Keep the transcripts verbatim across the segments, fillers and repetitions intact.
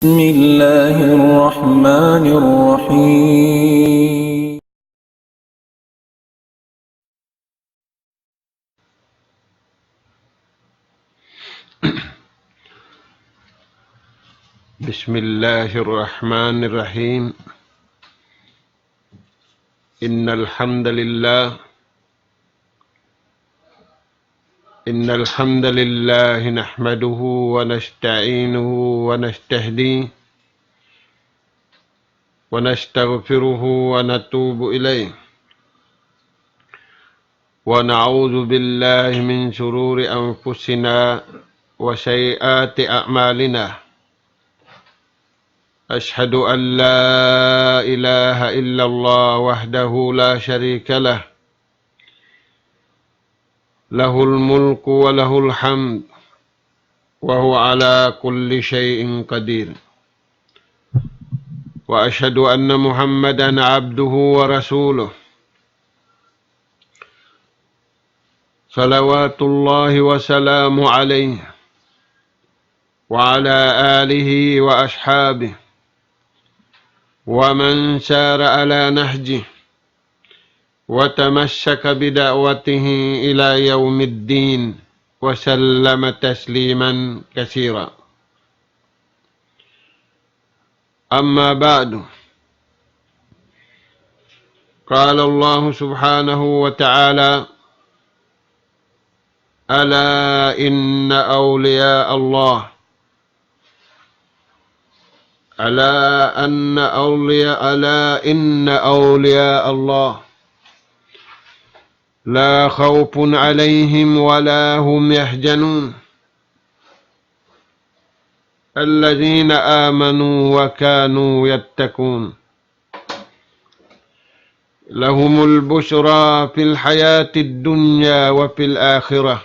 بسم الله الرحمن الرحيم. بسم الله الرحمن الرحيم. إن الحمد لله إن الحمد لله نحمده ونستعينه ونستهديه ونستغفره ونتوب إليه، ونعوذ بالله من شرور أنفسنا وسيئات أعمالنا. أشهد أن لا إله إلا الله وحده لا شريك له، له الملك وله الحمد، وهو على كل شيء قدير. وأشهد أن محمدا عبده ورسوله، صلوات الله وسلامه عليه وعلى آله وأصحابه ومن سار على نهجه وتمسك بدعوته إلى يوم الدين، وسلم تسليما كثيرا. أما بعد، قال الله سبحانه وتعالى: ألا إن أولياء الله، ألا أن أولياء، ألا إن أولياء الله لا خوف عليهم ولا هم يحزنون، الذين آمنوا وكانوا يتقون، لهم البشرى في الحياة الدنيا وفي الآخرة،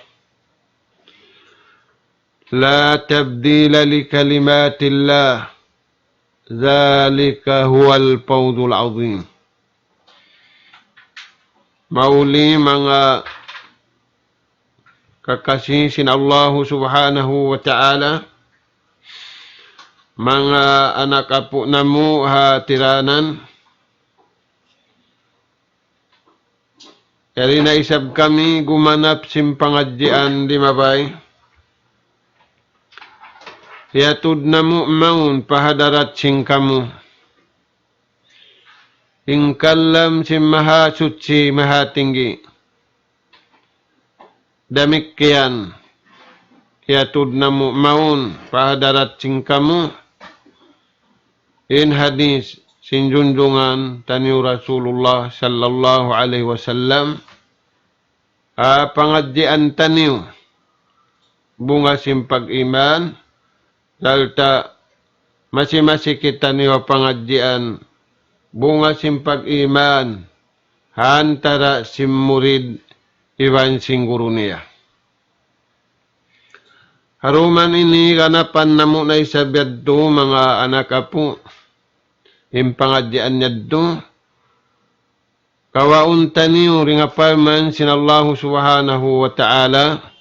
لا تبديل لكلمات الله، ذلك هو الفوز العظيم. Mauli manga kakasi sin Allahu Subhanahu wa Ta'ala, manga anak apu' namu' ha tiranan, yari na isab kami gumanap sin pangadjian di' mabaya'. Hiyatud namu' mawn pa hadarat sin kamu in kalam sin Mahasuchi Mahatinggi. Damikkiyan, hiyatud namu' mawn pa hadarat sin kamu in hadis sin junjungan taniyu Rasulullah sallallahu alayhi wasallam, ha pangadjian taniyu, bunga sin pag-iman, sarta' masi-masi kitaniyu ha pangadjian, bunga sin pag-iman, ha antara' sin murid iban sin guru niya. Ha duman ini ganapan namu' na isab yadtu manga anak apu', in pangadjian yadtu, kawaun taniyu dayn ha parman sin Allahu Subhanahu wa Ta'ala,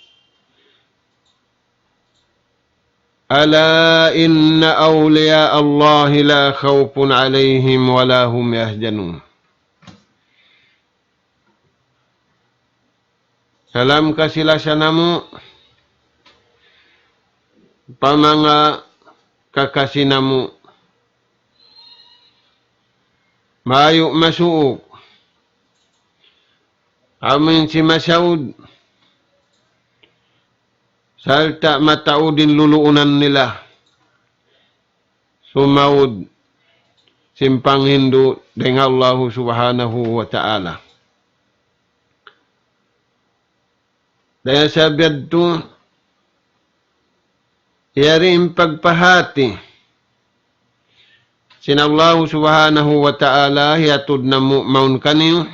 ألا إن أولياء الله لا خوف عليهم ولا هم يحزنون. Salam kasi-lasa namu' pa manga kakasi namu'. Mayu' masuuk. Amu in simasaud. Sarta' mataud in luluunan nila. Sumaud sin panghindu' dayn ha Allahu Subhanahu wa Ta'ala. Dayn ha sabab yadtu, yari in pagpahāti sin Allahu Subhanahu wa Ta'ala, hiyatud namu' mawn kaniyu.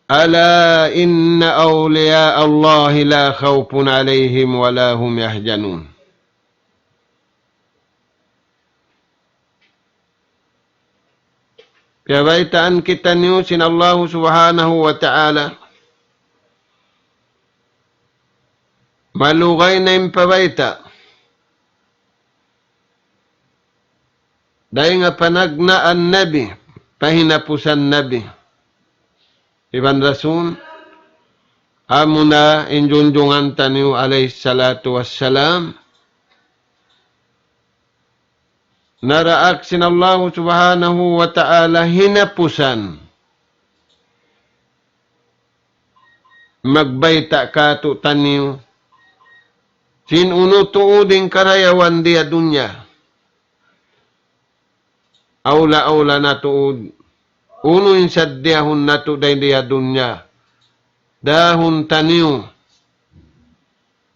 ألا إن أولياء الله لا خوف عليهم ولا هم يحزنون. Piyabaytaan kitaniyu sin Allahu Subhanahu wa Ta'ala. Malugay na in pabayta'. Dayn ha panagnaan Nabi, pahinapusan Nabi iban Rasul, amuna in junjungan taniyu alayhi salatu wassalam, naraak sin Allahu Subhanahu wa Ta'ala hinapusan magbayta' kātu'niyu sin unu tuud in karayawan dii ha dunya. Awla-awla na tuud, unu in saddiyahun natu' dayn dii ha dunya, dahun taniyu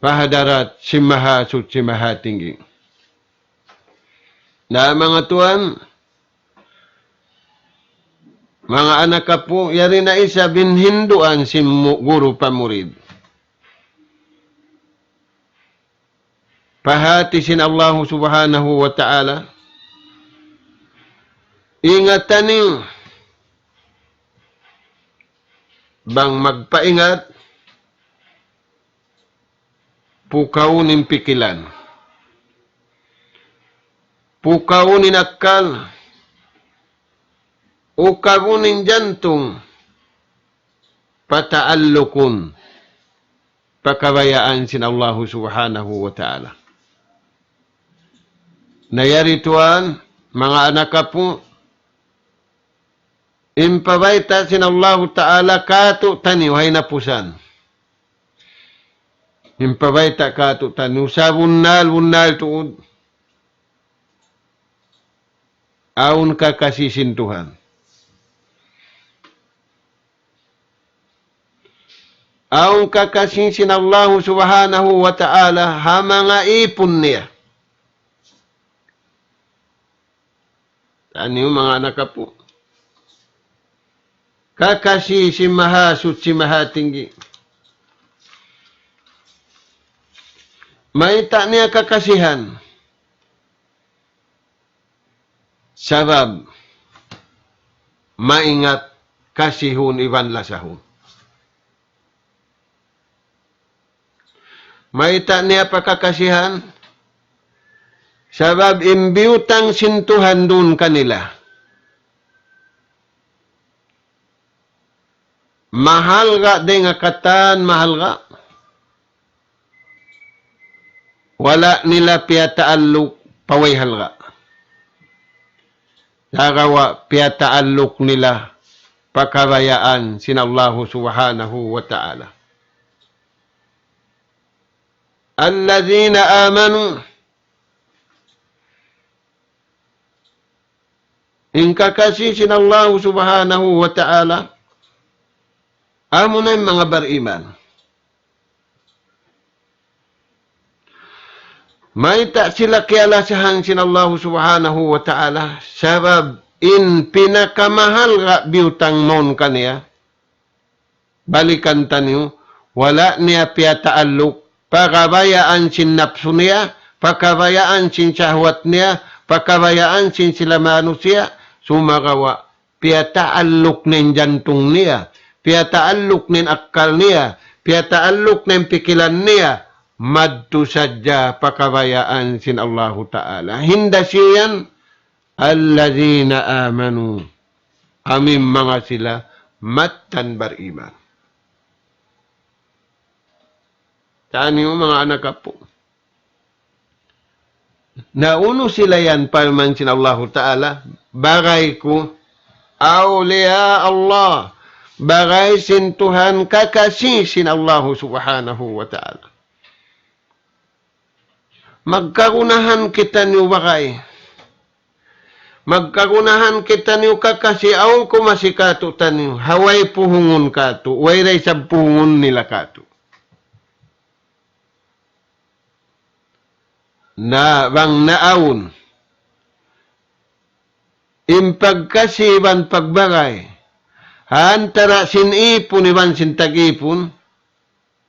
pa hadarat sin Mahasuchi Mahatinggi. Na manga tuwan, manga anak apu', yari na isab in hinduan sin mu-, guru pa murid. Pa hāti sin Allahu Subhanahu wa Ta'ala, ingatan niyu, bang magpaingat, pukawun in pikilan, pukawun in akkal, ukabun in jantung, pataallukun pa kabayaan sin Allahu Subhanahu wa Ta'ala. Na yari tuwan, manga anak apu', in pabayta' sin Allahu Ta'ala kātu'niyu ha hinapusan. In pabayta' kātu'niyu, sabunnal-bunnal tuud, awn kakasi sin Tuhan. Awn kakasi sin Allahu Subhanahu wa Ta'ala ha manga īpun niya. Taniyu manga anak apu'. Kakasi sin Mahasuchi Mahatinggi. Mayta' niya kakasihan? Sabab maingat kasihun iban lasahun. Mayta' niya pakakasihan? Sabab in biyutang sin Tuhan duun kanila, mahalga' dayn ha katan mahalga'. Wala' nila piyataalluk pa way halga'. Sagawa' piyataalluk nila pa kabayaan sin Allahu Subhanahu wa Ta'ala. الذين آمنوا. In kakasi sin Allahu Subhanahu wa Ta'ala, amuna in manga bariman. Mayta' sila kiyalasahan sin Allahu Subhanahu wa Ta'ala, sabab in pinakamahalga' biyutang mawn kaniya, balikan taniyu, wala' niya piyataalluk pa kabayaan sin napsu niya, pa kabayaan sin sahwat niya, pa kabayaan sin sila manusiya', sumagawa' piyataalluk niya in jantung niya, piyataalluk niya in akkal niya, piyataalluk niya in pikilan niya, madtu sadja pa kabayaan sin Allahu Ta'ala. Hinda siyu yan, الذين آمنوا. Amu in manga sila mattan bariman. Taniyu manga anak apu'. Na unu sila yan parman sin Allahu Ta'ala, bagay ku awliya Allah, bagay sin Tuhan kakasi sin Allahu Subhanahu wa Ta'ala. Magkagunahan kitaniyu bagay. Magkagunahan kitaniyu kakasi awn kumasi kātu'niyu, ha way puhungun kātu', way da isab puhungun nila kātu'. Na bang naawn in pagkasi iban pagbagay ha antara' sin īpun iban sin tag-īpun,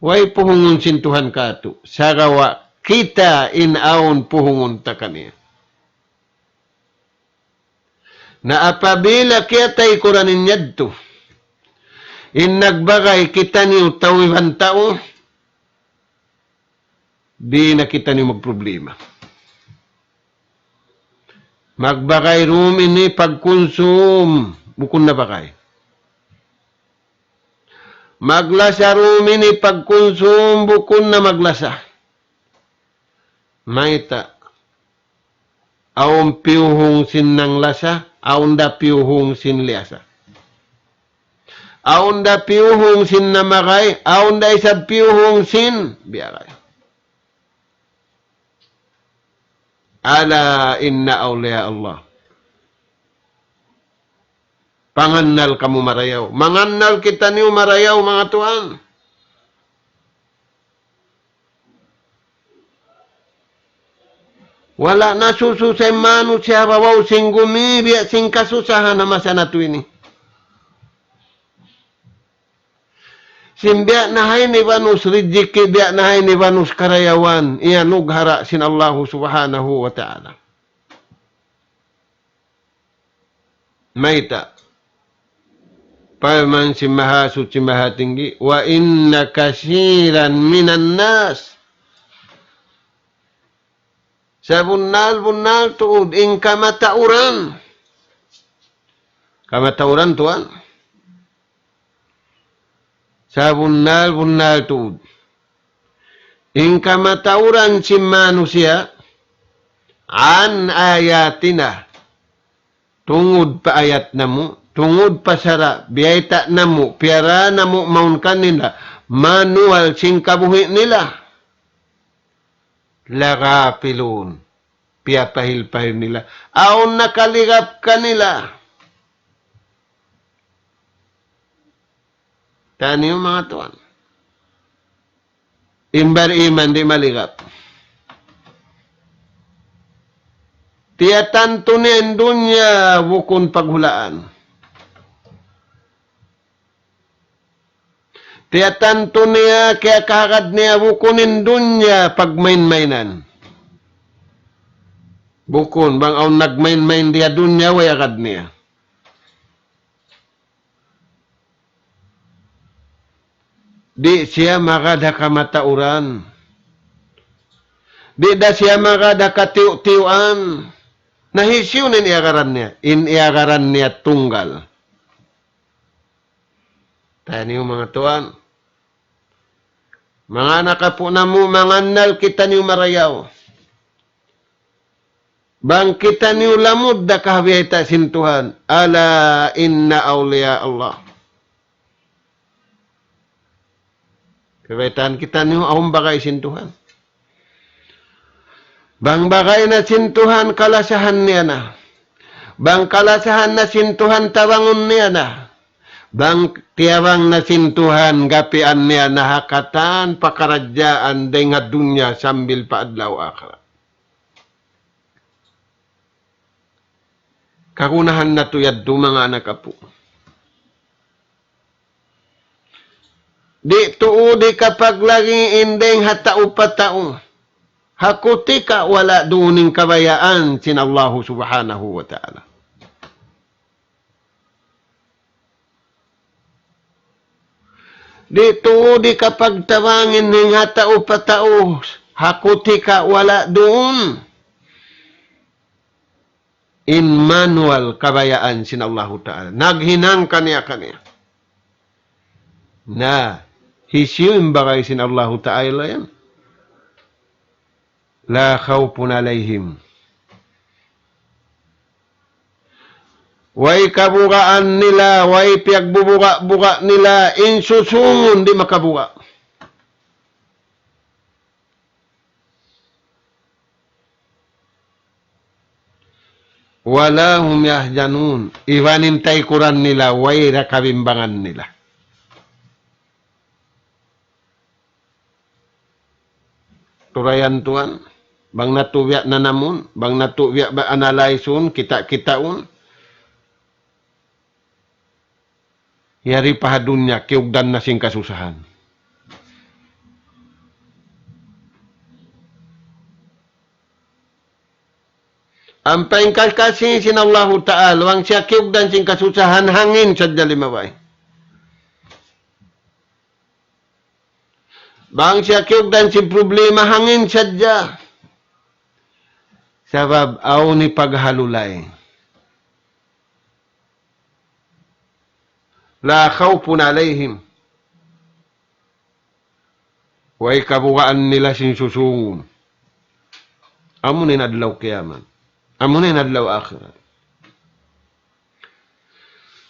way puhungun sin Tuhan kātu', sagawa' kita in awn puhungun ta kaniya. Na apabila kiyataykuran in yadtu, in nagbagay kitaniyu tau iban tau, di' na kitaniyu magproblema. Magbagay dum ini pagkunsum, bukun na bagay. Maglasa dum ini pagkunsum, bukun na maglasa. Mayta'? Awn piyuhung sin nanglasa, awn da piyuhung sin liyasa. Awn da piyuhung sin namagay, awn da isab piyuhung sin biyagay. ألا إن أولياء الله. Pangannal kamu marayaw. Mangannal kitaniyu marayaw, manga tuwan. Wala' nasususa in manusiya' ha babaw sin gumi, biya' sin kasusahan ha masa natu' ini. Sin biya' na ha ini banus rijiki, biya' na ha ini banus karayawan, iyanughara' sin Allahu Subhanahu wa Ta'ala. Mayta'? Parman sin Mahasuchi Mahatinggi, وإن كثيرا من الناس. Sabunnal-bunnal tuud in kamatauran. Kamatauran, tuwan. Sabunnal-bunnal tuud in kamatauran sin manusiya', عن آياتنا, tungud pa ayat namu', tungud pa sara', biyayta' namu', piyara namu' mawn kanila, manual sin kabuhi' nila. لغافلون, piyapahil-pahil nila. Awn nakaligap kanila. Taniyu, manga tuwan. In bariman di' maligap. Tiyatantu niya in dunya bukun paghulaan. Tiyatantu niya, kiyakahagad niya bukun in dunya pagmain-mainan. Bukun, bang awn nagmain-main di ha dunya, way agad niya. Di' siya magad ha kamatauran. Di' da siya magad ha katiyu'-tiyuan. Na hisiyu in iyagaran niya? In iyagaran niya tunggal. Taniyu, manga tuwan. Manga anak apu' namu', mangannal kitaniyu marayaw. Bang kitaniyu lamud da ka ha biyayta' sin Tuhan. ألا إن أولياء الله. Kabaytaan kitaniyu, awn bagay sin Tuhan. Bang bagay na sin Tuhan, kalasahan niya na. Bang kalasahan na sin Tuhan, tabangun niya na. Bang tiyabang na sin Tuhan, gapian niya na ha katan pakaradjaan dayng ha dunya sambil pa adlaw akhirat. Kagunahan natu' yadtu, manga anak apu'. Di' tuud hikapaglagi' in dayng ha tau pa tau. Ha kutika wala' duun in kabayaan sin Allahu Subhanahu wa Ta'ala. Di' tuud hikapagtabang in dayng ha tau pa tau. Ha kutika wala' duun in manual kabayaan sin Allahu Ta'ala. Naghinang kaniya-kaniya. Na, hisiyu in bagay sin Allahu Ta'ala yan? لا خوف عليهم. Way kabugaan nila, way piyagbubuga-buga nila, in susungun di' makabuga. ولا هم يحزنون. Iban in taykuran nila, way da kabimbangan nila. Turayan tuwan, bang natu' biya' nanamun, bang natu' biya' ba analyze-un, kita'-kitaun. Yari pa ha dunya, kiyugdan na sin kasusahan. Ampa in kas-, kasi sin Allahu Ta'ala, bang siya kiyugdan sin kasusahan, hangin sadja limabay. Bang siya kiyugdan sin problema, hangin sadja. Sabab awn hipaghalulay. لا خوف عليهم. Way kabugaan nila sin susūngun. Amuna in adlaw kiyamat. Amuna in adlaw akhirat.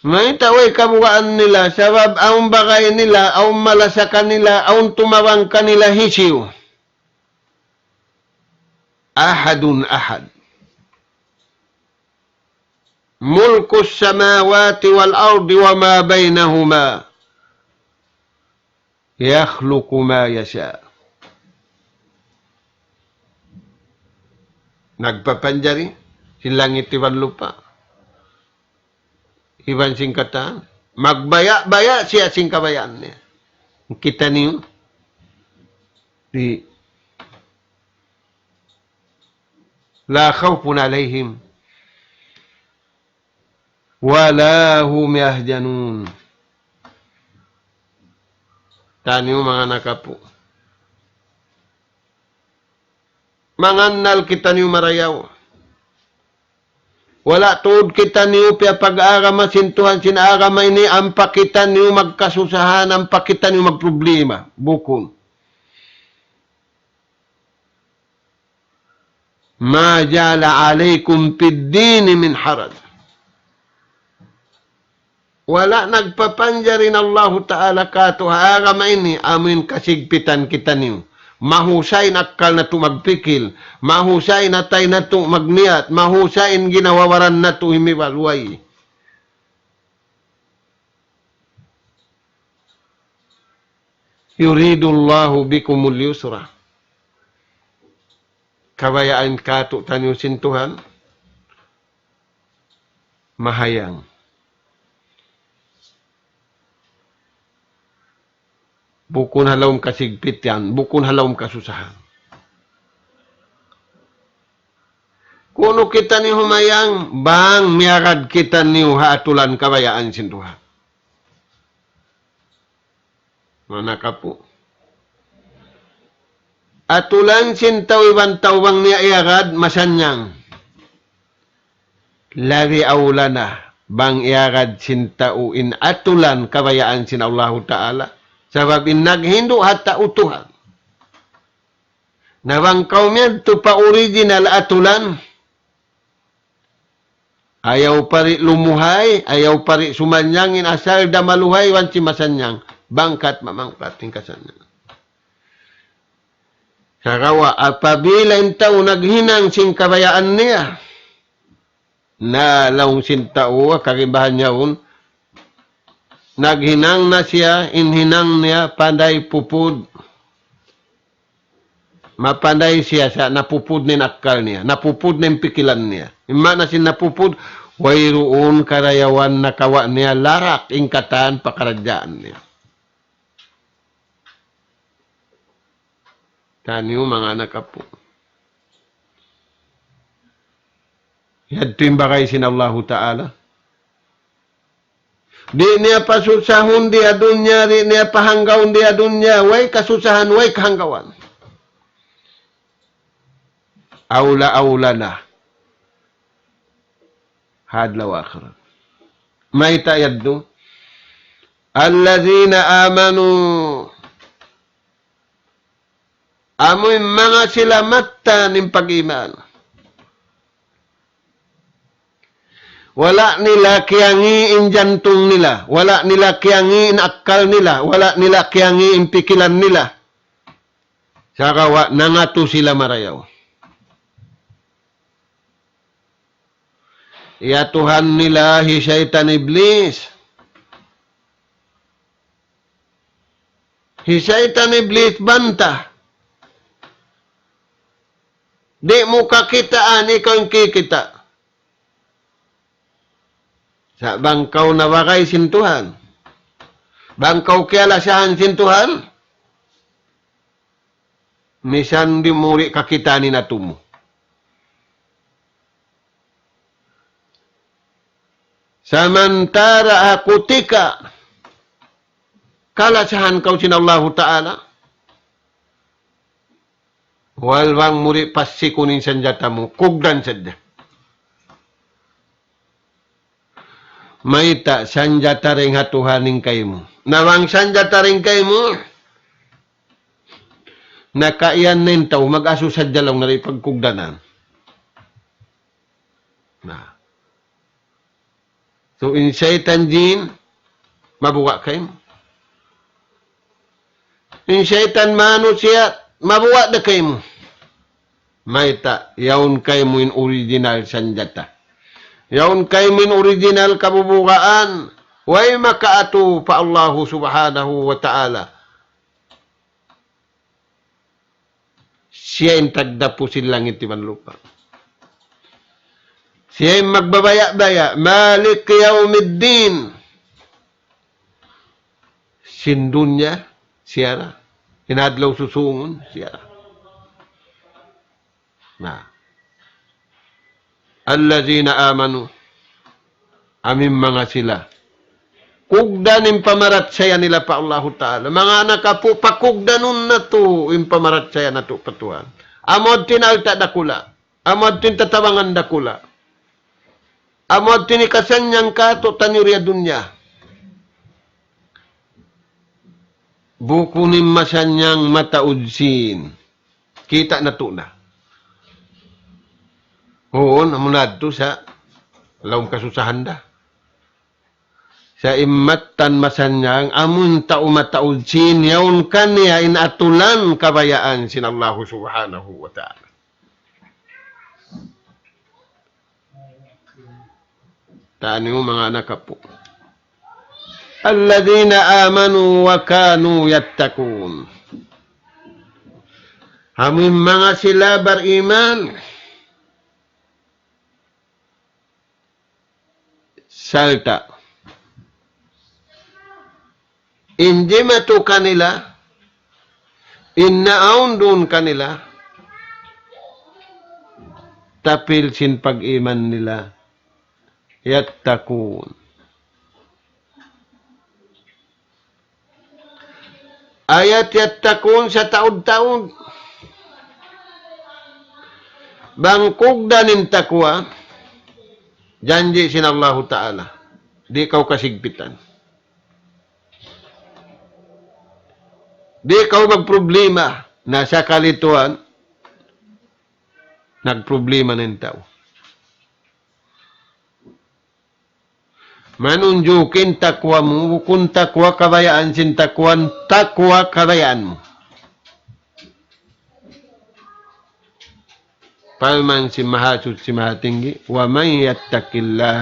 Mayta' way kabugaan nila, sabab awn bagay nila, awn malasa kanila, awn tumabang kanila hisiyu. أحد أحد. ملك السماوات والأرض وما بينهما يخلق ما يشاء. Nagpapanjari sin langit iban lupa'. Iban sin katan, magbaya'-baya' siya sin kabayaan niya. Kitaniyu, di, لا خوف عليهم ولا هم يحزنون. Taniyu manga anak apu'. Mangannal kitaniyu marayaw. Wala' tuud kitaniyu piyapag-agama sin Tuhan sin agama ini ampa kitaniyu magkasusahan, ampa kitaniyu magproblema. Bukun. ما جعل عليكم في الدين من حرج. Wala' nagpapanjari in Allahu Ta'ala kātu' ha agama ini amuin kasigpitan kitaniyu. Mahusay in akkal natu' magpikil, mahusay in atay natu' magniyat, mahusay in ginhawa-baran natu' himibalway. يريد الله بكم اليسر. Kabayaan kātu'niyu sin Tuhan mahayang. Bukun ha lawm kasigpitan, bukun ha lawm kasusahan. Kunu' kitaniyu humayang, bang miyagad kitaniyu ha atulan kabayaan sin Tuhan. Manga anak apu'. Atulan sin tau iban tau bang niya iyagad masannyang. Labi awla na bang iyagad sin tau in atulan kabayaan sin Allahu Ta'ala. Sabab in naghindu' ha tau Tuhan. Na bang kaw miyadtu pa original atulan, ayaw pa di' lumuhay, ayaw pa di' sumannyang in asal da maluhay iban sin masannyang, bangkat mamangkat in kasannyang. Sagawa' apabila in tau naghinang sin kabayaan niya, na laung sin tau, kagibahan yaun, naghinang na siya, in hinang niya, panday pupud. Mapanday siya sa' napupud na in akkal niya, napupud na in pikilan niya. In maana sin napupud, wayruun karayawan nakawa' niya larak in katan pakaradjaan niya. Taniyu manga anak apu'. Yadtu in bagay sin Allahu Ta'ala. Di' niya pasusahun di ha dunya, di' niya pahanggawun di ha dunya, way kasusahan, way kahanggawan. Awla-awla na ha adlaw akhirat. Mayta' yadtu? الذين آمنوا. Amu in manga sila mattan in pag-iman. Wala' nila kiyangi' in jantung nila, wala' nila kiyangi' in akkal nila, wala' nila kiyangi' in pikilan nila. Sagawa' nangatu sila marayaw. Iyatuhan nila hi saytan Iblis. Hi saytan Iblis banta. Di' mu kakitaan, ikaw in kikita'. Sa' bang kaw nabagay sin Tuhan, bang kaw kiyalasahan sin Tuhan, misan di' mu di' kakitaan in atu mu. Samantara' ha kutika kalasahan kaw sin Allahu Ta'ala, Wal bang mu di' pasikun in sanjata mu, kugdan sadja. Mayta', sanjata dayn ha Tuhan in kaymu. Na bang sanjata dayn kaymu, na kaiyan na in tau, mag-asu sadja laung na di' pagkugdanan. Na. So, in saytan jin, mabuga' kaymu. In saytan manusiya', mabuga' da kaymu. Mayta', yaun kaymu in original sanjata. Yaun kaymu in original kabubugaan. Way makaatu pa Allahu Subhanahu wa Ta'ala. Siya in tagdapu sin langit iban lupa'. Siya in magbabaya'-baya', مالك يوم الدين. Sin dunya, siya ra. In adlaw susūngun, siya ra. Na. الذين آمنوا. Amu in manga sila. Kugdan in pamarachaya nila pa Allahu Ta'ala. Manga anak apu', pakugdanun natu' in pamarachaya natu' pa Tuhan. Amu yadtu in alta' dakula'. Amu yadtu in tatabangan dakula'. Amu yadtu in hikasannyang kātu'niyu di ha dunya. Bukun in masannyang mataud sīn. Kita' natu' na. Huun, amu na yadtu sa' lawm kasusahan da. Sa' in mattan masannyang, amu in tau mataud sīn, yaun kaniya in atulan kabayaan sin Allahu Subhanahu wa Ta'ala. Taniyu manga anak apu'. الذين آمنوا وكانوا يتقون. Amu in manga sila bariman. Sarta' in jimatu kanila, in naawn duun kanila, tapil sin pag-iman nila, يتقون. Ayat يتقون sataud-taud. Bang kugdan in takwa, janji' sin Allahu Ta'ala, di' kaw kasigpitan. Di' kaw magproblema. Na sakali tuwan, nagproblema na in tau. Manunjukin takwa mu, bukun takwa kabayaan sin takwa, takwa kabayaan mu. Parman sin Mahasuchi Mahatinggi, ومن يتق الله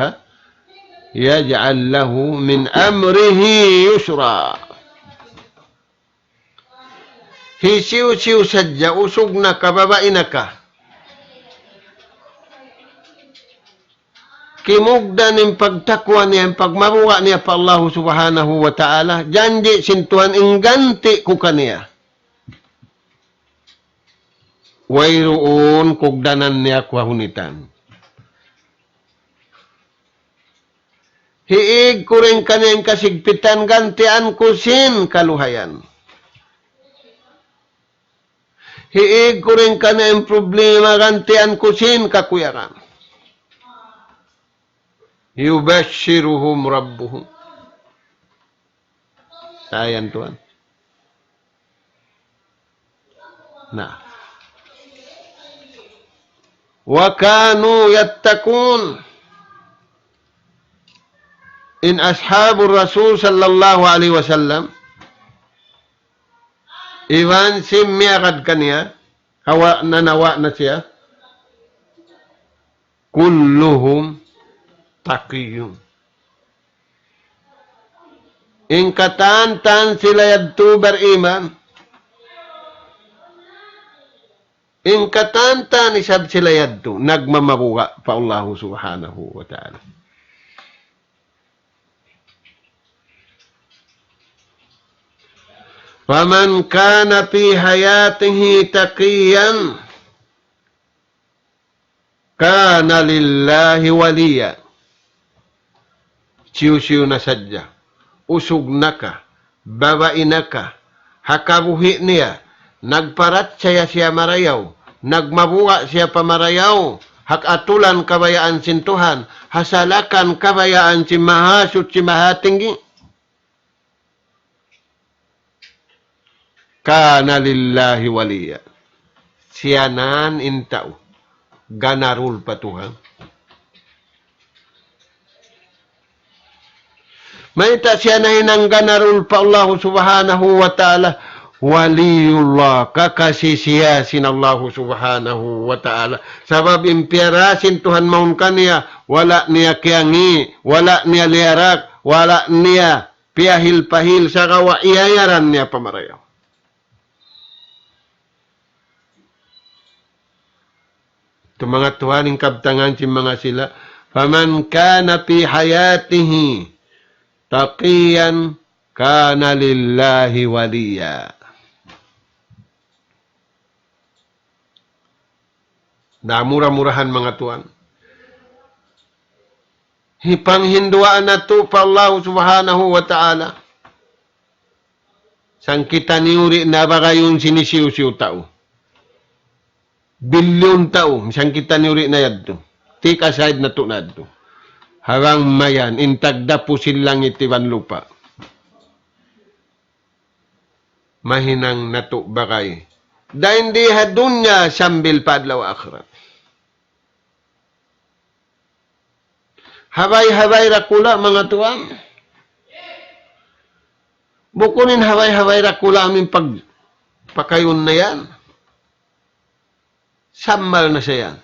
يجعل له من أمره يسرا. Hisiyu-siyu sadja usug na ka, babai na ka, kimugdan in pagtakwa niya, in pagmabuga' niya pa Allahu Subhanahu wa Ta'ala, janji' sin Tuhan in ganti' ku kaniya. Wayruun kugdanan niya ku ha hunitan. Hiig ku dayn kaniya in kasigpitan, gantian ku sin kaluhayan. Hiig ku dayn kaniya in problema, gantian ku sin kakuyagan. يبشرهم ربهم. Sa' yan tuwan. Na. وكانوا يتقون. In ashabur Rasul sallallahu alayhi wasallam, iban sin miyagad kaniya, hawa na nawa na siya, كلهم تقي. In katan-katan sila yadtu bariman, in katan-katan isab sila yadtu nagmamabuga' pa Allahu Subhanahu wa Ta'ala. فمن كان في حياته تقيا كان لله وليا. Hisiyu-siyu na sadja, usug na ka, babai na ka, ha kabuhi' niya, nagparachaya siya marayaw, nagmabuga' siya pa marayaw, ha kaatulan kabayaan sin Tuhan, ha salakan kabayaan sin Mahasuchi Mahatinggi. كان لله وليا. Siyanan in tau ganarul pa Tuhan. Mayta' siya nahinang ganarul pa Allah Subhanahu wa Ta'ala? Waliyullah, kakasi siya sin Allah Subhanahu wa Ta'ala. Sabab in piyara sin Tuhan mawn kaniya, wala' niya kiyangi', wala' niya liyarak, wala' niya piyahil-pahil, sagawa' iyayaran niya pa marayaw. Itu manga tuwan in kabtangan sin manga sila. فمن كان في حياته تقيا كان لله وليا. Na mura-murahan manga tuwan. Hipanghinduwaa natu' pa Allah Subhanahu wa Ta'ala. Misan kitaniyu di' na bagayun sin hisiyu-siyu tau. Bilyun tau, misan kitaniyu di' na yadtu. Take aside natu' na yadtu. Hawang mayan, in tagdapu sin langit iban lupa'. Mahinang natu' bagay. Dayn di ha dunya sambil pa adlaw akhirat. Habay-habay dakula' manga tuwan. Bukun in habay-habay dakula' amu in pag-, pakayun na yan. Sammal na sa yan.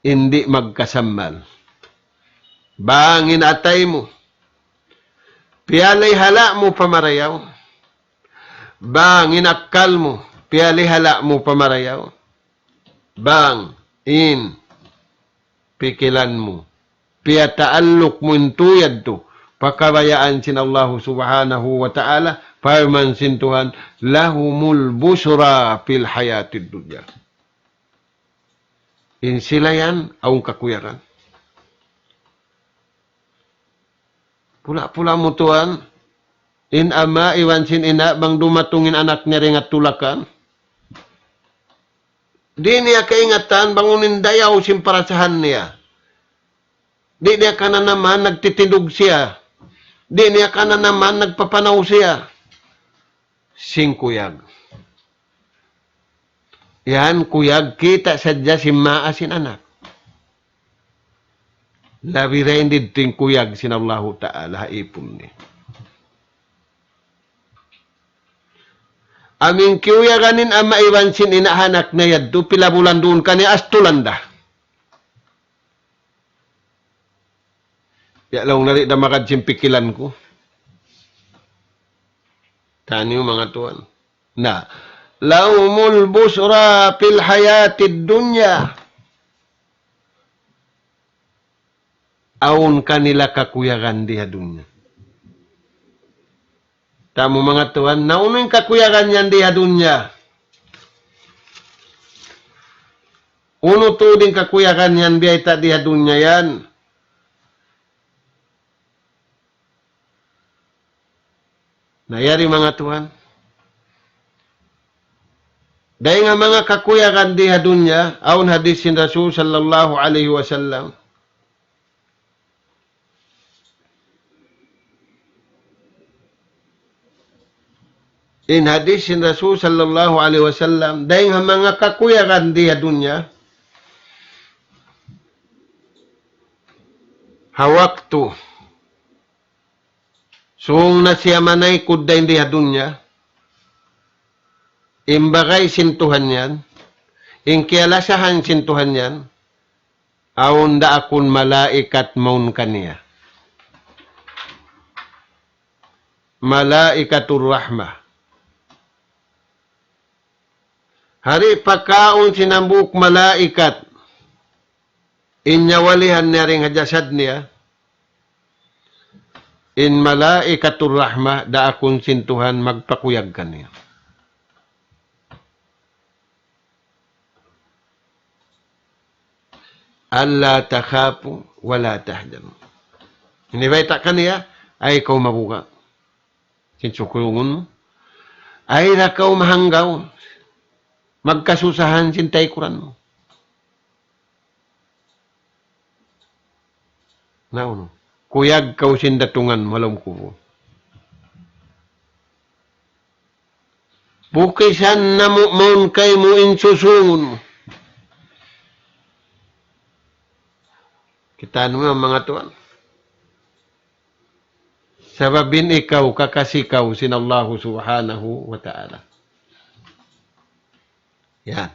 Di' magkasammal. Bang in atay mu, piyalihala' mu pa marayaw. Bang in akkal mu, piyalihala' mu pa marayaw. Bang in pikilan mu, piyataalluk mu in tuyadtu pa kabayaan sin Allahu Subhanahu wa Ta'ala, parman sin Tuhan, لهم البشرى في الحياة الدنيا. In sila yan, awn kakuyagan. Pula-pula mu tuwan, in ama' iban sin ina' bang dumatung in anak niya dayn ha tulakan. Di' niya kaingatan bang unu in dayaw sin parasahan niya. Di' niya kananaman nagtitindug siya. Di' niya kananaman nagpapanaw siya. Sin kuyag. Yan kuyag kita' sadja sin maas sin anak. Labi dayn didtu in kuyag sin Allahu Ta'ala ha ipun niya. Amu in kiyuyagan in ama' iban sin ina' ha anak niya yadtu, pila bulan duun kaniya, astulan da. Ya laung na di' da magad sin pikilan ku. Taniyu manga tuwan. Na, لهم البشرى في الحياة الدنيا. Awn kanila kakuyagan di ha dunya. Tamu manga tuwan, na unu in kakuyagan yan di ha dunya? Unu tuud in kakuyagan yan biyayta' di ha dunya yan? Na yari manga tuwan. Dayn ha manga kakuyagan di ha dunya, awn hadith sin Rasul sallallahu alayhi wasallam. In hadith sin Rasul sallallahu alayhi wasallam, dayn ha manga kakuyagan di ha dunya, ha waktu sung na siya manaykud dayn di ha dunya, in bagay sin Tuhan yan, in kiyalasahan sin Tuhan yan, awn daakun malaikat mawn kaniya. Malaikatur rahmah. Hari pakaun sin hambuuk malaikat in nyawalihan niya dayn ha jasad niya, in malaikatur rahmah daakun sin Tuhan magpakuyag kaniya. ألا تخافوا ولا تحزنوا. Ini bayta' kaniya, ayaw kaw mabuga'. Sin sukuyungun mu. Ay ra kaw mahanggaw, magkasusahan sin taykuran mu. Naunu? Kuyag kaw sin datungan mu ha lawm kubul. Bukisan namu' mawn kaymu in susungun mu. Kita' niyu manga tuwan. Sabab in ikaw kakasi kaw sin Allahu Subhanahu wa Ta'ala. Yan.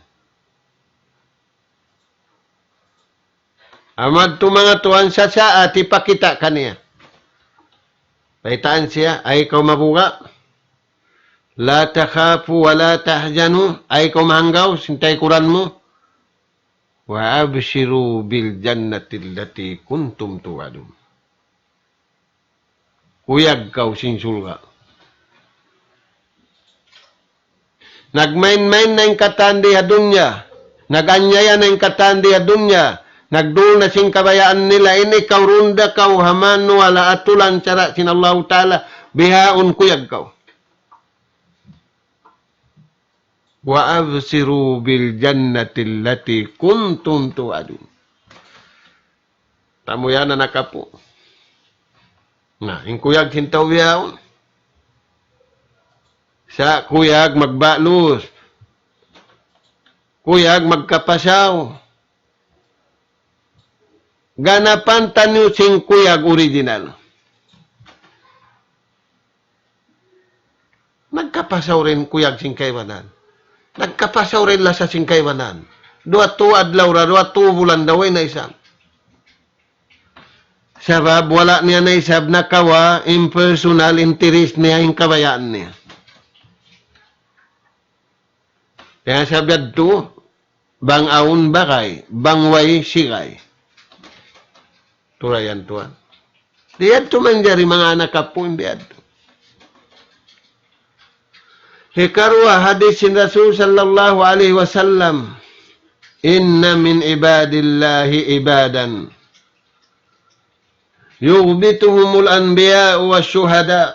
Amu yadtu manga tuwan, sasaat hipakita' kaniya. Baytaan siya, ay kaw mabuga'. لا تخافوا ولا تحزنوا, ay kaw mahanggaw, sin taykuran mu. وأبشروا بالجنة التي كنتم توعدون. Kuyag kaw sin surga'. Nagmain-main na in katan di ha dunya. Nag-anyaya na in katan di ha dunya. Nagdul na sin kabayaan nila. In ikaw runda kaw ha manuwala atulan sara' sin Allahu Ta'ala. Bihaun kuyag kaw. وأبشروا بالجنة التي كنتم توعدون. Tamu yan, anak apu'. Na, in kuyag sin tau bihaun. Sa' kuyag magbalus. Kuyag magkapasaw. Ganapan taniyu sin kuyag original. Nagkapasaw da in kuyag sin kaibanan. Nagkapasaw da in lasa sin kaibanan. Duwa tu adlaw da, duwa tu bulan da, way na isab. Sabab wala' niya na isab nakawa' in personal interest niya, in kabayaan niya. Kaya sabab yadtu, bang awn bagay, bang way sigay. Turayan tuwan. Di' yadtu manjari manga anak apu' in biya' yadtu. Hikaruwa hadis sin Rasul sallallahu alayhi wasallam, إن من عباد الله عبادا يغبطهم الأنبياء والشهداء.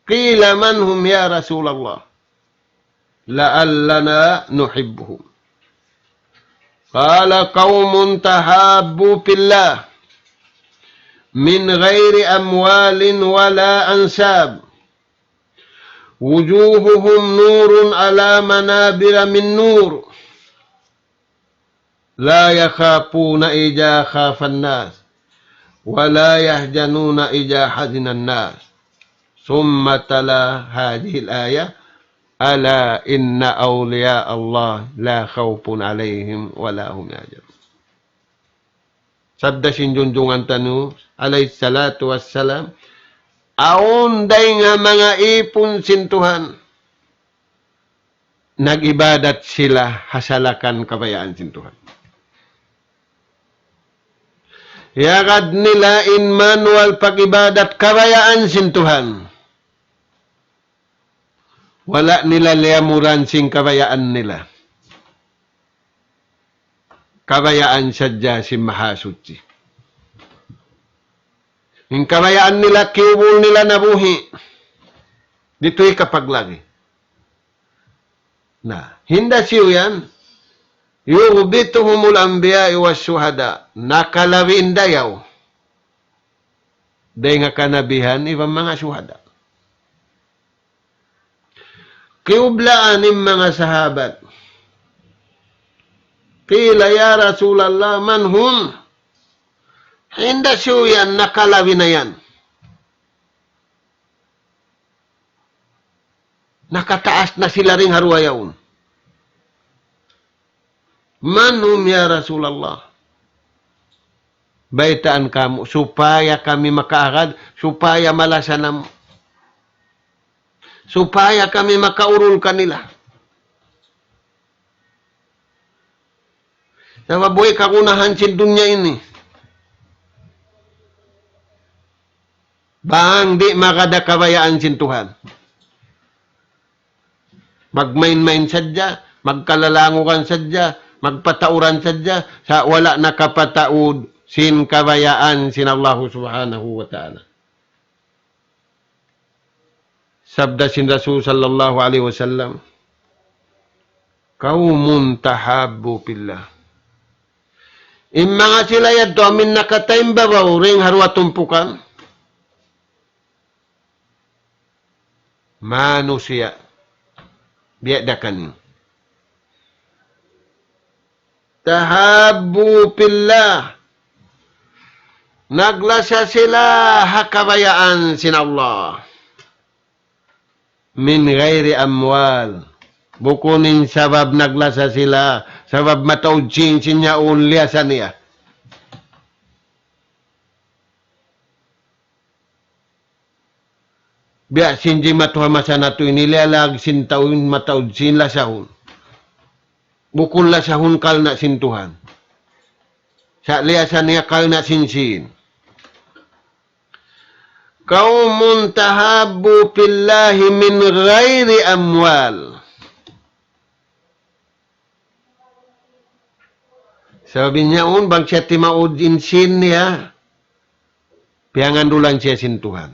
قيل من هم يا رسول الله؟ لعلنا نحبهم. قال قوم تحابوا في الله من غير أموال ولا أنساب وجوههم نور على منابر من نور لا يخافون إذا خاف الناس ولا يحزنون إذا حزن الناس. ثم تلا هذه الآية: ألا إن أولياء الله لا خوف عليهم ولا هم يحزنون. Sabda sin junjungan taniyu, alayhi salatu wassalam, awn dayn ha manga ipun sin Tuhan, nag-ibadat sila ha salakan kabayaan sin Tuhan. Yagad nila in manual pag-ibadat kabayaan sin Tuhan. Wala' nila liyamuran sin kabayaan nila. Kabayaan sadja sin Mahasuchi. In kabayaan nila, kiyubul nila nabuhi'. Dituy kapaglagi. Na, hinda siyu yan, يغبطهم الأنبياء والشهداء. Nakalabi in dayaw dayn ha kanabihan iban manga shuhada. Kiyublaan in manga sahabat. قيل يا رسول الله من هم؟ Hinda siyu yan nakalabi na yan. Nakataas na sila dayn ha duwa yaun. من هم يا رسول الله؟ Baytaan kamu', supaya kami makaagad, supaya malasa namu'. Supaya kami makaurul kanila. Sabab way kagunahan sin dunya ini. Bang di' magad ha kabayaan sin Tuhan. Magmain-main sadja, magkalalangugan sadja, magpatauran sadja, sa' wala' nakapataud sin kabayaan sin Allahu Subhanahu wa Ta'ala. Sabda sin Rasul sallallahu alayhi wasallam, "Qawmun tahabbu fillah." In manga sila yadtu amin nakataimbabaw dayn ha duwa tumpukan. Manusiya'. Biya' da kaniyu. Tahabbu fillah. Naglasa sila ha kabayaan sin Allah. Min ghayri amwal. Bukun in sabab naglasa sila, sabab mataud sin, sin yaun liyasa niya. Biya' sin jimatu ha masa natu' ini, liyalag sin tau in mataud sin lasahun. Bukun lasahun karna' sin Tuhan. Sa' liyasa niya karna' sin sīn. Qawmun tahabbu fillahi min ghayri amwal. Sabab in yaun bang siya timaud in sīn niya, piyangandulan siya sin Tuhan.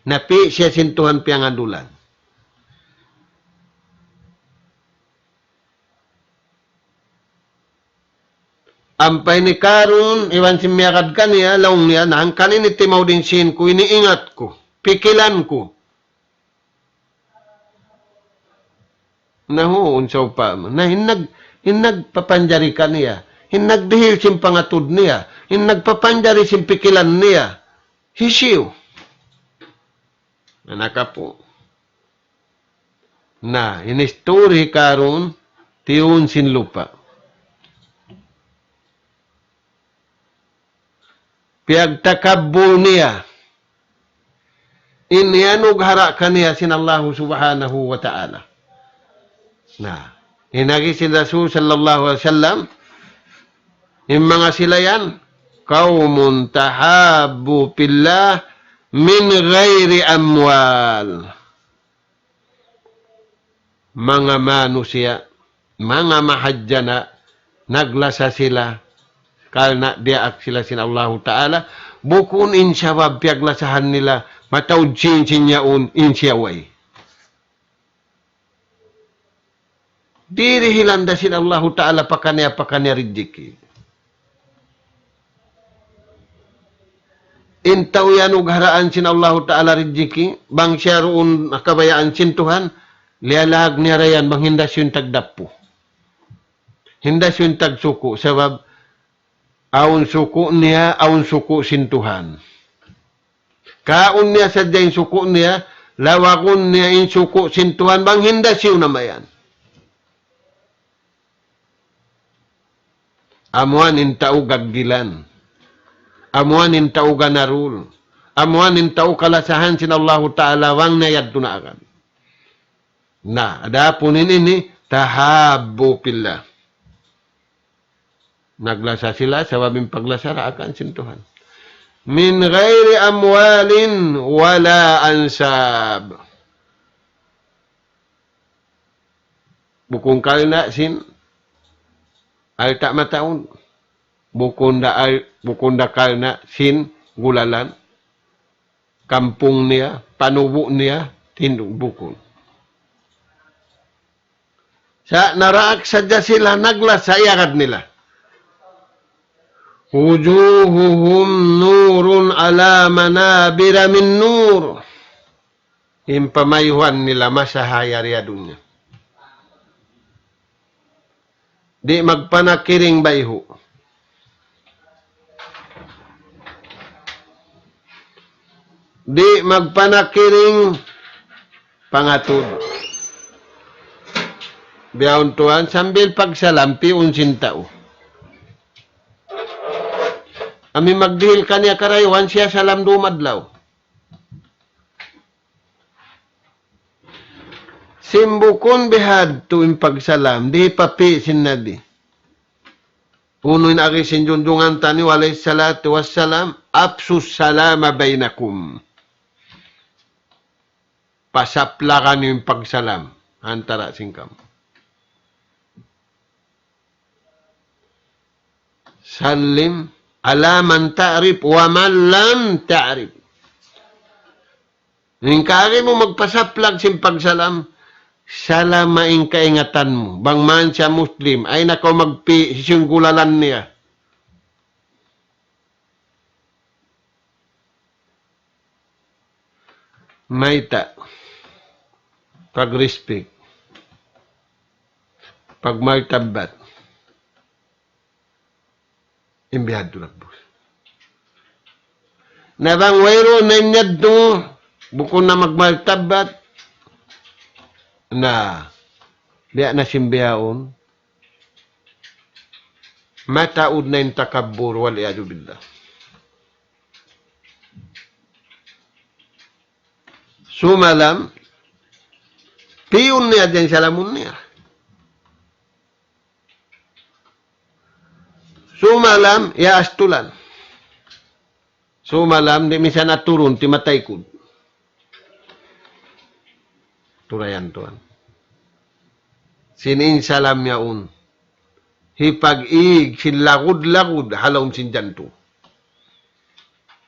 Napi' siya sin Tuhan piyangandulan. Ampa ini Karun, iban sin miyagad kaniya, laung niya, "Na hangkan ini timaud in sīn ku, ini ingat ku, pikilan ku." Na hu, unsa upama. Na in nag-, in nagpapanjari kaniya, in nagdihil sin pangatud niya, in nagpapanjari sin pikilan niya, hisiyu? Na nakapu'. Na, in isturi hi Karun, tiyun sin lupa'. Piyagtakabbul niya in iyanughara' kaniya sin Allahu Subhanahu wa Ta'ala. Na, in agi sin Rasul sallallahu alayhi wasallam, in manga sila yan, qawmun tahabbu fillah min ghayri amwal. Manga manusiya', manga mahadjana', naglasa sila, karna' diyaak sila sin Allahu Ta'ala, bukun in sabab piyaglasahan nila, mataud sin sin yaun, in siya way. Dirihilan da sin Allahu Ta'ala pakaniya-pakaniya rijiki. In tau iyanugharaan sin Allahu Ta'ala rijiki, bang siya duun ha kabayaan sin Tuhan, liyalag niya da yan bang hinda siyu in tagdappu. Hinda siyu in tagsuku', sabab awn suku' niya, awn suku' sin Tuhan. Kaun niya sadja in suku' niya, lawagun niya in suku' sin Tuhan, bang hinda siyu na mayan. Amuan in tau gaggilan. Amuan in tau ganarul. Amuan in tau kalasahan sin Allahu Ta'ala bang niya yadtu na agad. Na, adapun in ini, tahabbu fillah. Naglasa sila, sabab in paglasa daakan sin Tuhan. Min ghayri amwalin wala ansab. Bukun karna' sin alta' mataud. Bukun da al-, bukun da karna' sin gulalan, kampung niya, panubu' niya, tindug, bukun. Sa' naraak sadja sila naglasa iyagad nila. Wujuhuhum nurun ala manabira min nur. In pamayhuan nila masaha yari ha dunya. Di' magpanakiring bayhu'. Di' magpanakiring pangatud. Bihaun tuwan, sambil pagsalam, pi'un sin tau. Amu in magdihil kaniya karayuhan, siya salam dum adlaw. Sin bukun bihadtu in pagsalam, di' pa pi' sin Nabi. Unu in agi sin junjungan taniyu alayhi salatu wassalam, "Afshu salama baynakum." Pasaplaga niyu in pagsalam antara' sin kamu. Sallim ala man ta'rif wa man lam ta'rif. In kari mu magpasaplag sin pagsalam, salama in kaingatan mu. Bang man siya Muslim, ayaw na kaw magpi-, sisinggulalan niya. Mayta'? Pag-respect. Pagmartabat. In bihadtu lagbus. Na bang wayruun na in yadtu, bukun na magmartabat, na, biya' na sin bihaun, mataud na in takabbur, wal iyadhu billah. Sumalam, piyun niya diyan salamun niya. Sumalam, iyaastulan. Sumalam, di' misan aturun, ti mataykud. Turayan tuwan. Sin in salam yaun. Hipag-ig sin lagud-lagud ha lawm sin jantung.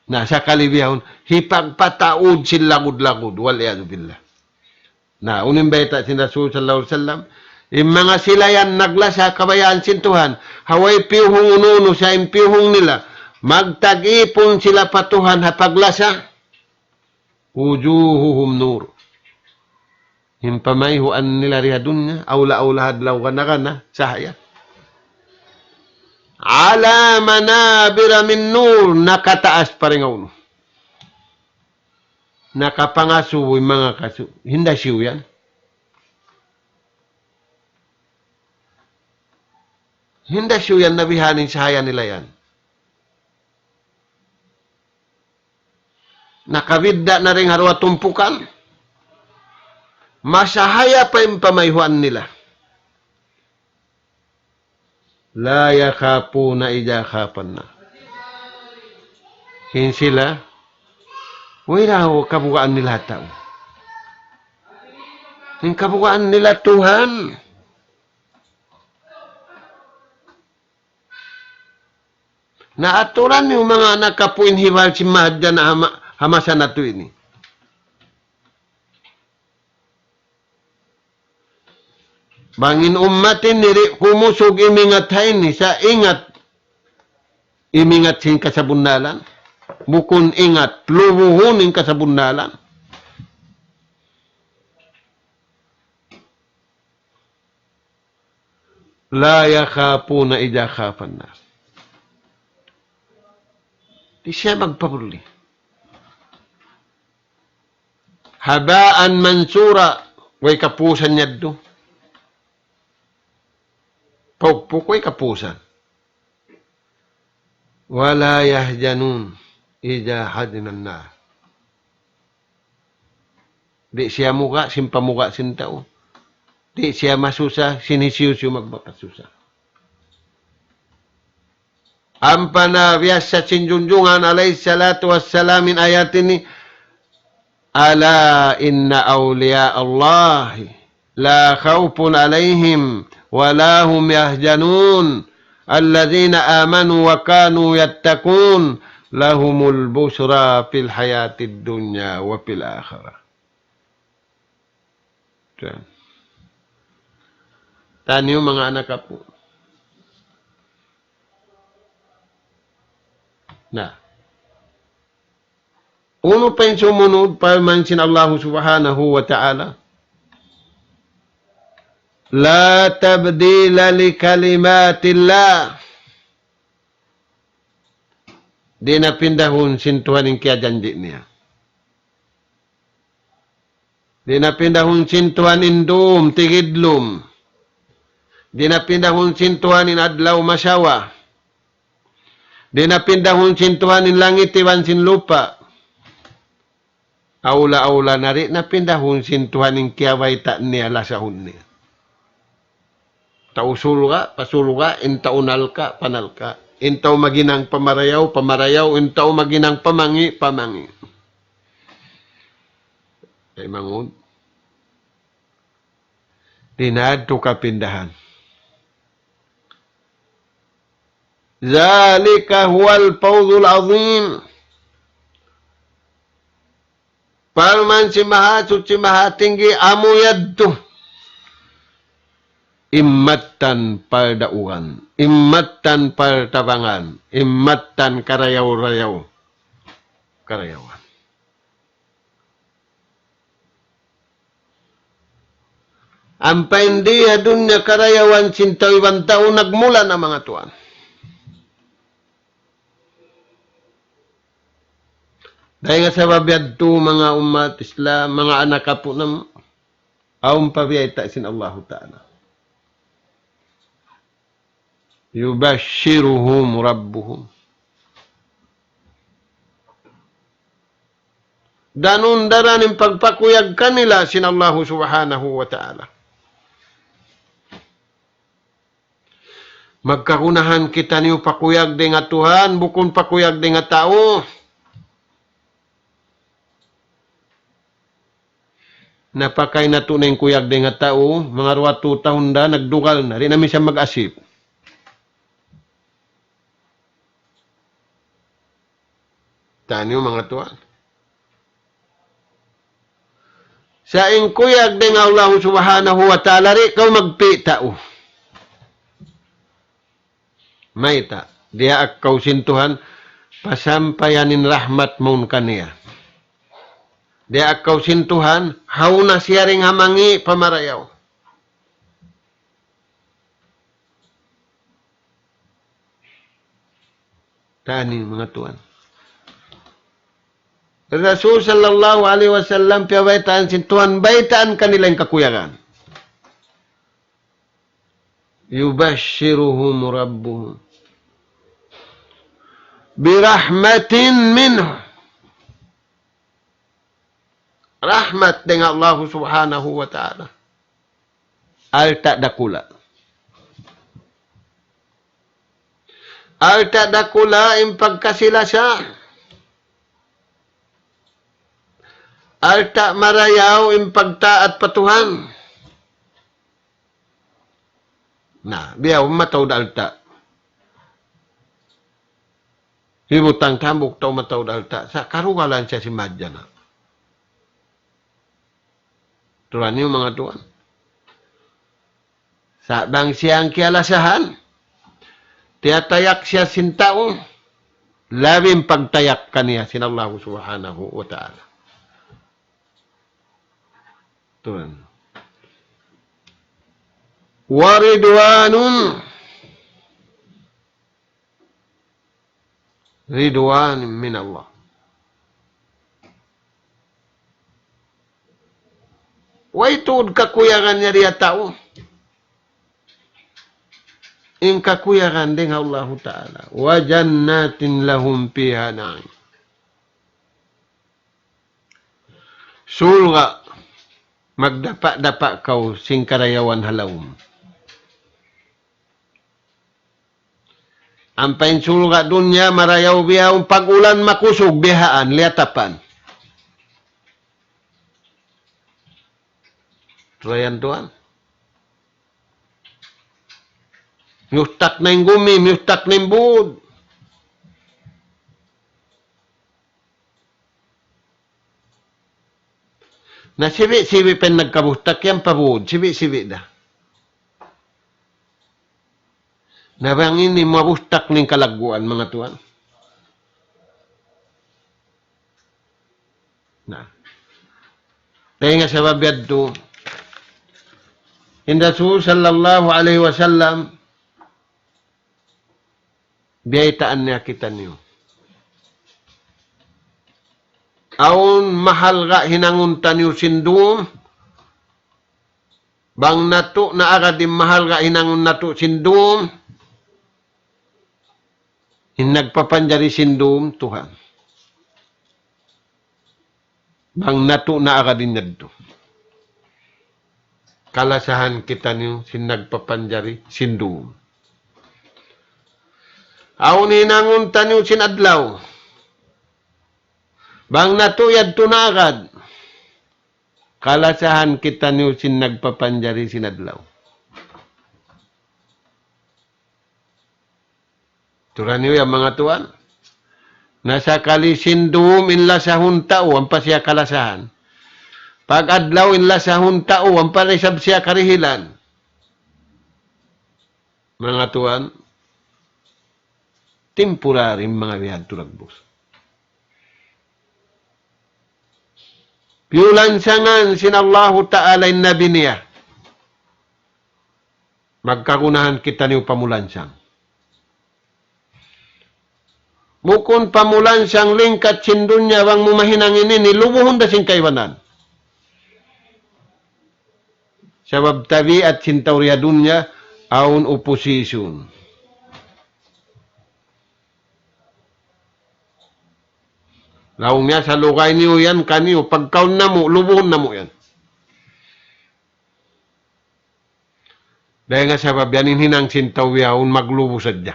Na, sakali bihaun, hipagpataud sin lagud-lagud. Wal iyadhu billah. Na, unu in bayta' sin Rasul sallallahu alayhi wasallam, in manga sila yan naglasa kabayaan sin Tuhan, ha way piyuhung unu-unu sa in piyuhung nila, magtag-ipun sila pa Tuhan ha paglasa, وجوههم نور. In pamayhuan nila di ha dunya, awla-awla ha adlaw gana-gana, sahaya. على منابر من نور, nakataas pa dayn ha unu. Nakapangasubu in manga kasu-, hinda siyu yan. Hinda siyu yan na bihaini in sahaya nila yan. Nakabidda' na dayn ha duwa tumpukan. Masahaya pa in pamayhuan nila. لا يخافون إذا خاف الناس. In sila, wayruun kabugaan nila tau. In kabugaan nila Tuhan. Na aturan niyu manga anak kapu' in hibal sin mahadjana ha ma-, ha masa natu' ini. Bang in ummat ini di' kumusug imingat ha ini, sa' ingat, imingat sin kasabunnalan. Bukun ingat, lubuhun in kasabunnalan. لا يخافون إذا خاف الناس. Di' siya magpabulli. هباء منثورا, way kapusan yadtu. Pukpuk way kapusan. ولا يحزنون إذا حزن الناس. Di' siya muga' sin pamuga' sin tau. Di' siya masusa sin hisiyu-siyu magmakasusa. Ampa na biyassa sin Junjungan alayhi salatu wassalam in ayat ini, ألا إن أولياء الله لا خوف عليهم ولا هم يحزنون الذين آمنوا وكانوا يتقون لهم البشرى في الحياة الدنيا وفي الآخرة. Yan. Taniyu manga anak kapu'. Na. Unu pa in sumunud, parman sin Allahu Subhanahu wa Ta'ala, لا تبديل لكلمات الله. Di' na pindahun sin Tuhan in kiyajanji' niya. Di' na pindahun sin Tuhan in dum, tigidlum. Di' na pindahun sin Tuhan in adlaw masawa. Di' na pindahun sin Tuhan in langit iban sin lupa'. Awla-awla na di' na pindahun sin Tuhan in kiyabayta' niya lasahun niya. Tau surga', pa surga', in tau narka', pa narka'. In tau maghinang pa marayaw, pa marayaw, in tau maghinang pa mangi', pa mangi'. Ay mangud. Di' na yadtu kapindahan. ذلك هو الفوز العظيم. Parman sin Mahasuchi Mahatinggi, amu yadtu in mattan pardaugan, in mattan partabangan, in mattan karayaw-rayaw, karayawan. Ampa in di ha dunya karayawan sin tau iban tau nagmula na, manga tuwan. Dayn ha sabab yadtu, manga ummat Islam, manga anak apu' namu', awn pa biyayta' sin Allahu Ta'ala. يبشرهم ربهم. Danun daran in pagpakuyag kanila sin Allahu Subhanahu wa Ta'ala. Magkagunahan kitaniyu pakuyag dayn ha Tuhan, bukun pakuyag dayn ha tau. Napakay natu' na in kuyag dayn ha tau, manga duwa ratu tahun da, nagdugal na, di' na minsan mag-asip. Taniyu, manga tuwan. Sa' in kuyag dayn ha Allahu Subhanahu wa Ta'ala, di' kaw magpi' tau. Mayta', diyaak kaw sin Tuhan, pasampayan in rahmat mawn kaniya. Diyaak kaw sin Tuhan, hawnu siya dayn ha mangi' pa marayaw. Taniyu, manga tuwan. Rasul sallallahu alayhi wasallam, piyabaytaan sin Tuhan, baytaan kanila in kakuyagan. يبشرهم ربهم برحمة منه. Rahmat dayn ha Allahu Subhanahu wa Ta'ala. Alta' dakula'. Alta' dakula' in pagkasi-lasa. Alta' marayaw in pagtaat pa Tuhan. Na, biya' mataud alta'. Hibutang hambuuk tau mataud alta'. Sa' karugalan siya sin mahadjana'. Tuud niyu, manga tuwan. Sa' bang siya in kiyalasahan, tiyatayak siya sin tau, labi in pagtayak kaniya sin Allahu Subhanahu wa Ta'ala. Tuud. ورضوان رضوان من الله. Way tuud kakuyagan niya ha tau. In kakuyagan dayn ha Allahu Ta'ala. وجنات لهم فيها نعيم. Surga', magdapa'-dapa' kaw sin karayawan ha lawm. Ampa in surga' dunya marayaw bihaun, pag-ulan makusug bihaan, liyatapan. Tuud yan, tuwan. Miyustak na in gumi, miyustak na in būd. Na sibi'-sibi' pa in nagkabustak yan pa būd, sibi'-sibi' da. Na bang ini mabustak in kalagguan, manga tuwan. Na. Dayn ha sabab yadtu, in Rasul sallallahu alayhi wasallam, biyaytaan niya kitaniyu. Awn mahalga' hinangun taniyu sin dum, bang natu' na agad in mahalga' hinangun natu' sin dum, in nagpapanjari sin dum, Tuhan. Bang natu' na agad in yadtu. Kalasahan kitaniyu sin nagpapanjari sin dum. Awn hinangun taniyu sin adlaw. Bang natu' yadtu na agad. Kalasahan kitaniyu sin nagpapanjari sin adlaw. Tuud niyu yan, manga tuwan. Na sakali sin dum in lasahun tau, ampa siya kalasahan. Pag-adlaw in lasahun tau, ampa da isab siya karihilan. Manga tuwan, temporary manga bihadtu dagbus. Piyulansangan sin Allahu Ta'ala in Nabi niya. Magkagunahan kitaniyu pamulansang. Bukun pamulansang lingkat sin dunya bang mu mahinang ini, lubuhun da sin kaibanan. Sabab tabiat sin tau di ha dunya, awn opposition. Laung niya, salugay niyu yan kaniyu, pagkaun namu', lubuhun namu' yan. Dayn ha sabab yan in hinang sin tau yaun maglubu sadja.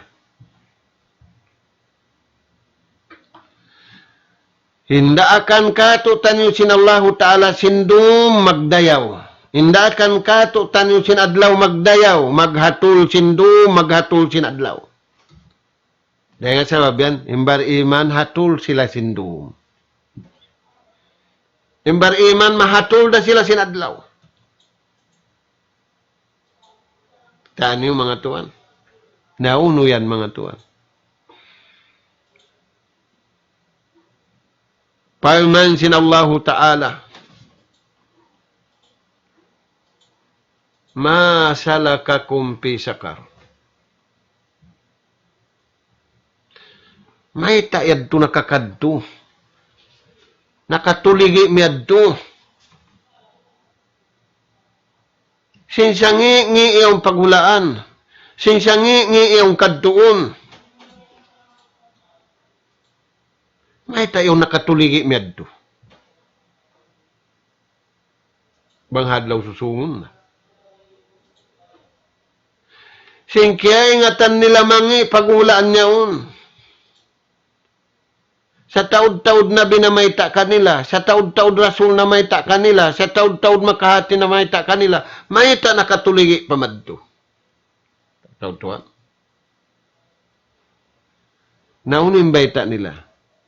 Hindaakan kātu'niyu sin Allahu Ta'ala sin dum magdayaw. Hindaakan kātu'niyu sin adlaw magdayaw, maghatul sin dum, maghatul sin adlaw. Dayn ha sabab yan, in bar-iman hatul sila sin dum. In bar-iman mahatul da sila sin adlaw. Taniyu manga tuwan. Na unu yan manga tuwan. Parman sin Allahu Ta'ala, ما سلككم في سقر. Mayta' yadtu nakakadtu? Nakatuligi' miyadtu. Sin sangi'-ngi' yaun paghulaan. Sin sangi'-ngi' yaun kadtuun. Mayta' yaun nakatuligi' miyadtu? Bang ha adlaw susungun na. Sin kiyaingatan nila mangi' paghulaan yaun. Sataud-taud nabi namayta' kanila, sataud-taud rasul namayta' kanila, sataud-taud makahati namayta' kanila, mayta' nakatuligi' pa madtu? Taud-taud. Na unu in bayta' nila?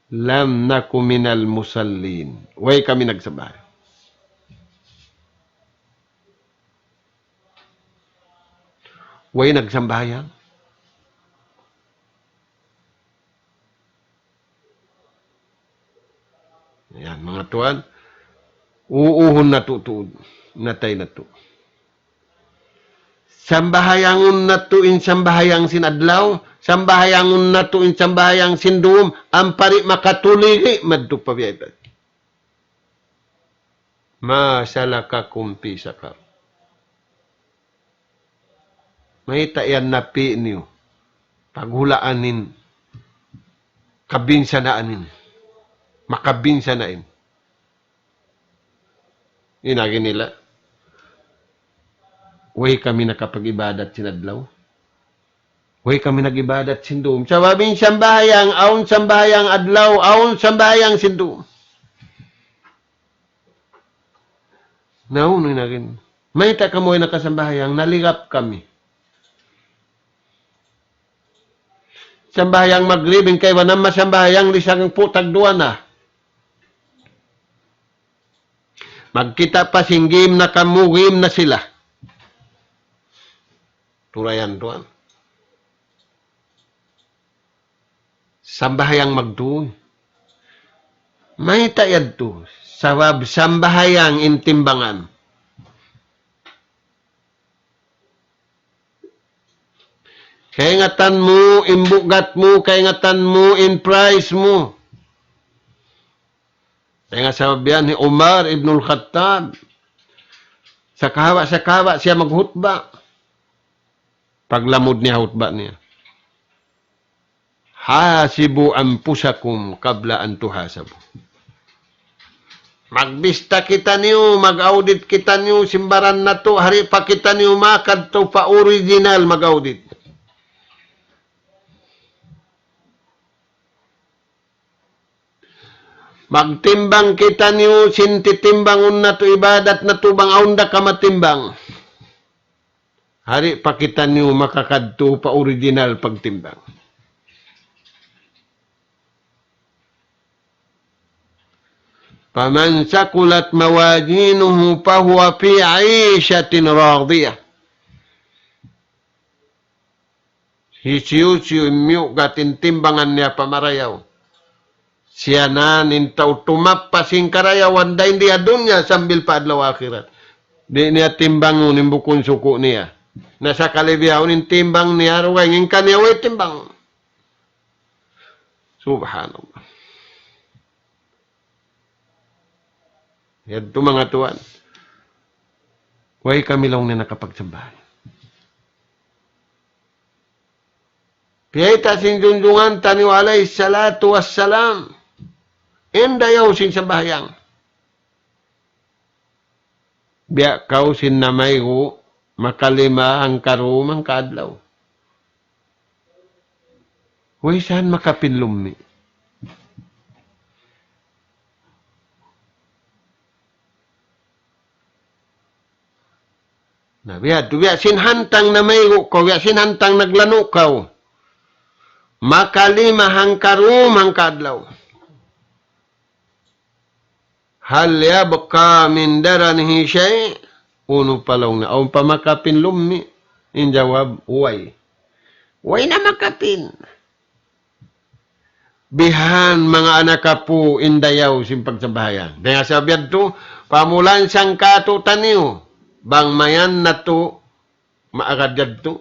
لم نك من المصلين. Way kami nagsambahayang. Way nagsambahayang. Yan, manga tuwan. Uuhun natu' tuud. Natay natu'. Sambahayangun natu' in sambahayang sin adlaw, sambahayangun natu' in sambahayang sin dum, ampa di' makatuligi' madtu pa biyayta'. ما سلككم في سقر. Mayta' yan napi' niyu paghulaan in kabinsanaan in, makabinsana' in? In agi nila, way kami nakapag-ibadat sin adlaw. Way kami nag-ibadat sin dum. Sabab in sambahayang, awn sambahayang adlaw, awn sambahayang sin dum. Na unu in agi niyu? Mayta' kamu way nakasambahayang, naligap kami. Sambahayang magrib, in kaibanan masambahayang lisang pu' tagduwa na. Magkita' pa sin game na kamu, game na sila. Turayan tuwan. Sambahayang magtuy. Mayta' yadtu? Sabab sambahayang in timbangan. Kaingatan mu in bugat mu, kaingatan mu in price mu. Dayn ha sabab yan hi Umar ibnul Khattab. Sakawa'-sakawa' siya maghutba. Paglamud niya hutba niya. حاسبوا أنفسكم قبل أن تحاسبوا. Magbista kitaniyu, mag-audit kitaniyu, sin baran natu', di' pa kitaniyu makadtu pa original mag-audit. Magtimbang kitaniyu, sin titimbangun natu' ibadat natu' bang awn da kamatimbang. Di' pa kitaniyu makakadtu pa original pagtimbang. فمن ثقلت موازينه فهو في عيشة راضية. Hisiyu-siyu in miyugat in timbangan niya pa marayaw, siya na in tau tumappas sin karayawan dayn di ha dunya sambil pa adlaw akhirat. Di' niya timbangun in bukun suku' niya. Na sakali bihaun in timbang niya, dugaing in kaniya way timbang. Subhanallah. Yadtu manga tuwan. Way kami laung niya nakapagsambahayang. Piyayta' sin junjungan taniyu alayhi salatu wassalam in dayaw sin sambahayang. Biya' kaw sin namaygu' makalima hangka dum hangka adlaw. Way san makapin lummi'. Na, biya' tu, biya' sin hantang namaygu' kaw, biya' sin hantang naglanu' kaw. Makalima hangka dum hangka adlaw. هل يبقى من درنه شيء؟ Unu pa laung niya, awn pa makapin lummi'? In jawab, way. Way na makapin. Bihan manga anak apu' in dayaw sin pagsambahayang. Dayn ha sabab yadtu, pamulaan sangkatu taniyu, bang mayan natu' maagad yadtu.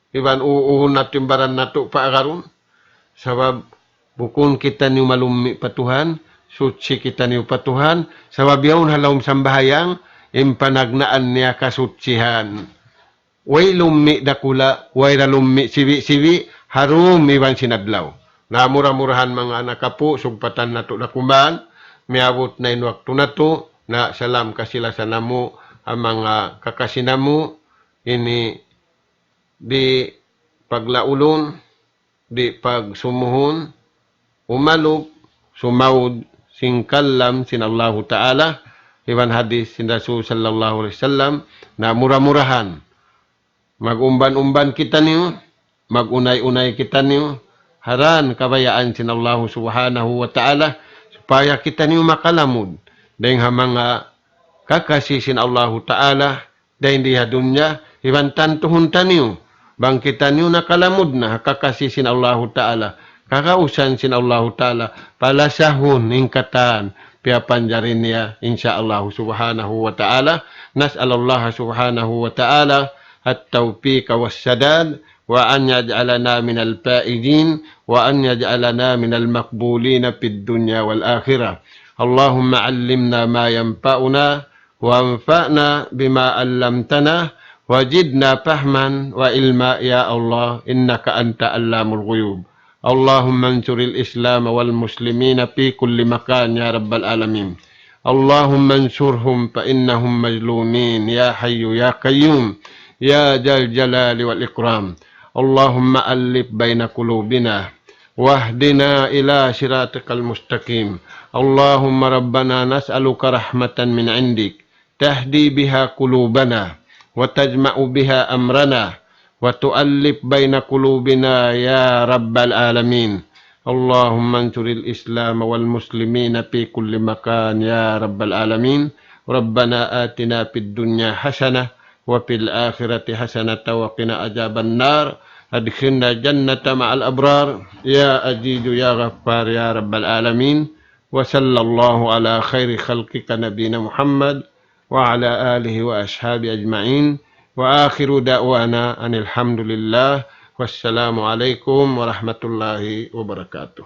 Iban uuhun natu' in baran natu' paagarun. Sabab bukun kitaniyu malummi' pa Tuhan, suchi kitaniyu pa Tuhan. Sabab yaun ha lawm sambahayang, in panagnaan niya kasuchihan. Way lummi' dakula', way da lummi' sibi'-sibi', ha dum iban sin adlaw. Na mura-murahan manga anak apu', sugpatan natu' da kuman, miyabut na in waktu natu', na salam kasi-lasa namu', ha manga kakasi namu', ini di' paglaulun, di' pagsumuhun, umalup, sumaud, sin kalam, sin Allahu Ta'ala, iban hadis, sin Rasul sallallahu alayhi wasallam, na mura-murahan. Mag-umban-umban kitaniyu, mag-unay-unay kitaniyu, ha dan kabayaan sin Allahu Subhanahu wa Ta'ala, supaya kitaniyu makalamud dayn ha manga kakasi sin Allahu Ta'ala, dayn di ha dunya, iban tantuhun taniyu, bang kitaniyu nakalamud na ha kakasi sin Allahu Ta'ala, kagausan sin Allahu Ta'ala, palasahun in katan, piyapanjari niya, insya Allahu Subhanahu wa Ta'ala. نسأل الله سبحانه وتعالى التوفيق والسداد، وأن يجعلنا من الفائزين، وأن يجعلنا من المقبولين في الدنيا والآخرة. اللهم علمنا ما ينفعنا، وانفعنا بما علمتنا، وزدنا فهما وعلما يا الله، إنك أنت علام الغيوب. اللهم انصر الإسلام والمسلمين في كل مكان يا رب العالمين. اللهم انصرهم فإنهم مظلومين يا حي يا قيوم يا ذا الجلال والإكرام. اللهم ألف بين قلوبنا واهدنا إلى صراطك المستقيم. اللهم ربنا نسألك رحمة من عندك تهدي بها قلوبنا وتجمع بها أمرنا وتؤلف بين قلوبنا يا رب العالمين. اللهم انصر الإسلام والمسلمين في كل مكان يا رب العالمين. ربنا آتنا في الدنيا حسنة وفي الآخرة حسنة وقنا عذاب النار. أدخلنا الجنة مع الأبرار يا عزيز يا غفار يا رب العالمين. وصلى الله على خير خلقك نبينا محمد وعلى آله وأصحابه أجمعين. وآخر دعوانا أن الحمد لله. والسلام عليكم ورحمة الله وبركاته.